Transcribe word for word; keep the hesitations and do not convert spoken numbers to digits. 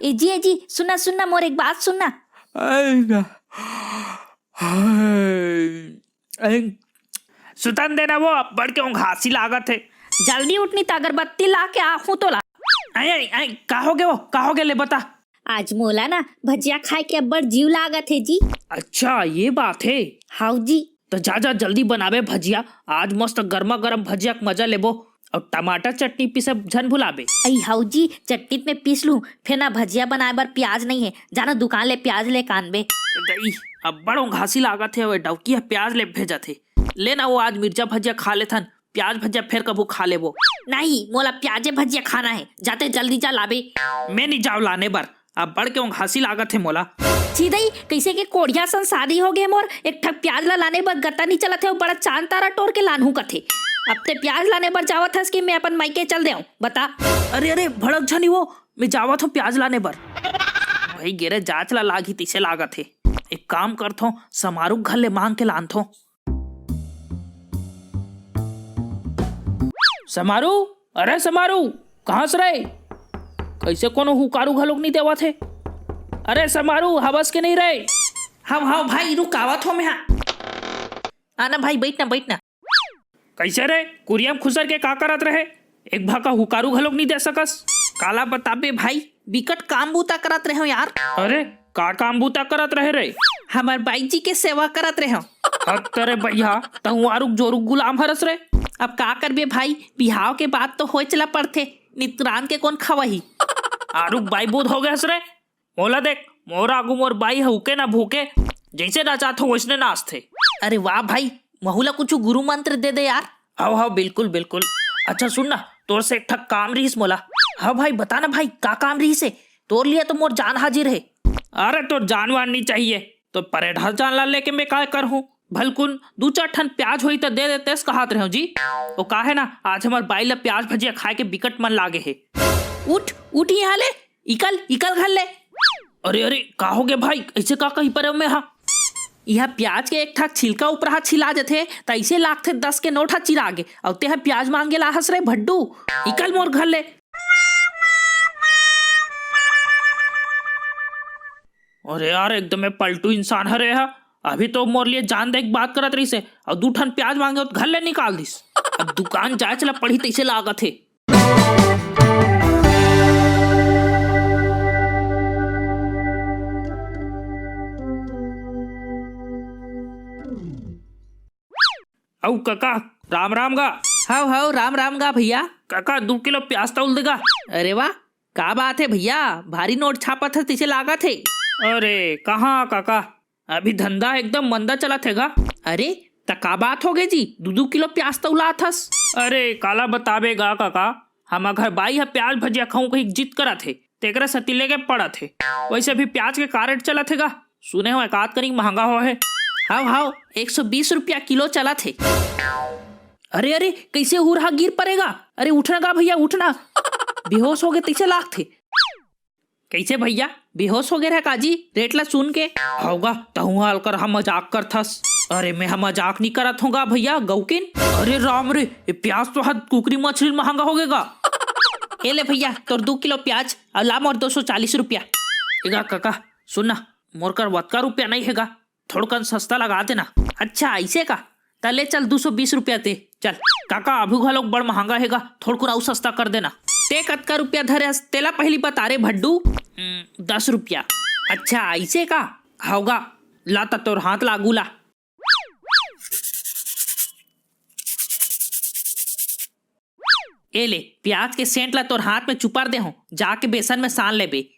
ए जी, ए जी, सुनना, सुनना, मोर एक बात सुनना। आय ना। हाय। आय। सुतन देना वो, अब्बड़ के उंघासी लागत हे। जल्दी उठनी त अगरबत्ती ला के आहूं तोला। आय, आय, आय, का होगे वो? का होगे ले बता। आज मोला ना भजिया खाए के अब्बड़ जीव लागत हे जी। अच्छा, ये बात हे। हाउ जी। त जा, जा, जल्दी बनाबे भजिया। आज मस्त गरमा गरम भजिया के मजा लेबो। अउ टमाटर चटनी पीसे झन भुलाबे। अई हाउ जी, चटनी त में पीस लूं, फेर ना भजिया बनाए बर प्याज नइ हे। जाना दुकान ले प्याज ले कानबे। दई, अब्बड़ उंघासी लागत हे, ओए डौकी ह प्याज ले भेजत हे। ले ना वो आज मिर्चा भजिया खा लेथन, प्याज भजिया फेर कभू खा लेबो। नहीं, मोला प्याजे भजिया खाना हे, जाते जल्दी जा लाबे। मैं नहीं जाव लाने बर, अब्बड़ के उंघासी लागत हे मोला। छी दई, कइसे के कोढ़िया सन शादी होगे मोर, एक ठक प्याज ला लाने बर गता नी चलत हे, अउ बड़ा चांद तारा टोर के लानहूं कथे। अब ते प्याज लाने बर जावत हस कि मैं अपन मायके चल देंव, बता। अरे, अरे, भड़क झनी वो, मैं जावत हंव प्याज लाने बर। भाई गेरे जांच ला लागही तइसे लागत हे। एक काम करथों, समारू घर ले मांग के लानथों। समारू, अरे समारू, कहाँ से रे? कइसे कोनो हुकारू घलोक नइ देवत हे? अरे समारू, हवस के नइ रे? हव, हव भाई, रुक आवत हों मैं हा। आना भाई, बइठ ना, बइठ ना। कइसे रे? कुरिया म खुसर के का करत रहे? एक भाका हुकारू घलोक नइ दे सकस? काला बताबे भाई, बिकट काम बूता करत रहेंव यार। अरे, का काम बूता करत रहे रे? हमर बाई जी के सेवा करत रहेंव। हत रे बइहा, तहूं आरुग जोरुग गुलाम हरस रे। अब का करबे भाई, बिहाव के बाद तो होएच ला पड़थे, नित रांध के कोन खवाही? आरुग बाई बोध होगे हस रे। मोला देख, मोर आगू मोर बाई ह उके ना भूके, जइसे नाचाथों वइसने नाचथे। अरे वाह भाई, महू ला कुछु गुरु मंत्र दे दे यार। हव, हव, बिल्कुल, बिल्कुल। अच्छा सुन ना, तोर से एक ठक काम रिहिस मोला। हव भाई, बता ना भाई, का काम रिहिस हे? तोर लिए तो मोर जान हाजिर हे। अरे, तोर जान वान नइ चाहिए, तो परेढ़ा जान ला लेके मैं काय करहूं? भलकुन दू चार ठन प्याज होई त दे देतेस कहत रहेंव जी। वो का हे ना, आज हमर बाई ला प्याज भजिया खाए के बिकट मन लागे हे। उठ, उठ इहां ले, इकल, इकल घर ले। अरे, अरे, का होगे भाई? अइसे का कहि परेंव मैं हा? इहां प्याज के एक ठा छिलका उपराहा छिला जथे, त अइसे लागथे दस के नोट हा चिरागे, अउ तेहा प्याज मांगे ला हस रे भड्डू। इकल मोर घर ले। अरे यार, एकदमे पलटू इंसान हरे हा। अभी तो मोर लिए जान दे के बात करत रहिस हे, अउ दू ठन प्याज मांगे हों त घर ले निकाल दिस। अब दुकान जाए चला पड़ही तइसे लागत हे। अउ कका, राम राम गा। हव, हव, राम राम गा भइया। कका, दू किलो प्याज तौल दे गा। अरे वाह, का बात हे भइया, भारी नोट छापत हस तइसे लागत हे। अरे कहाँ कका, अभी धंधा एकदम मंदा चलत हे गा। अरे, त का बात होगे जी, दू दू किलो प्याज तौलात हस? अरे काला बताबे गा कका, हमर घर बाई ह प्याज भजिया खाहूं कहिके जिद करत हे, तेकरे सेती लेगे पड़त हे। वइसे भी प्याज के का रेट चलत हे गा? सुने हों एकाध कनी महंगा होहे। हव, हव, एक सौ बीस रुपया किलो चलत हे। अरे, अरे, कइसे हुरहा गिर परे गा? अरे, उठ ना गा भइया, उठ ना। बेहोश होगे तइसे लागथे। कइसे भइया, बेहोश होगे रहे का जी, रेट ला सुन के? हव गा, तहूं हा अलकरहा मजाक करथस। अरे, मैं हा मजाक नइ करत हों गा भइया, गउकिन। अरे राम रे, ए प्याज तो हद कुकरी मछली महंगा होगे गा। ए ले भइया, तोर दू किलो प्याज, अउ ला मोर दो सौ चालीस रुपया। ए गा कका, सुन ना, मोर कर वतका रुपया नइ हे गा, थोड़कन सस्ता लगा देना। अच्छा, अइसे का? त ले चल, दू सौ बीस रुपया दे, चल। काका, अभी घलोक बड़ महंगा हे गा, थोड़कुन अउ सस्ता कर देना। ते कतका रुपया धरे हस, तेला पहिली बता रे भड्डू। हम्म, दस रुपया। अच्छा, अइसे का? हव गा, ला त तोर हाथ लागू ला। ए ले, प्याज के सेंट ला तोर हाथ में चुपर दे हों, जाके बेसन में सान लेबे।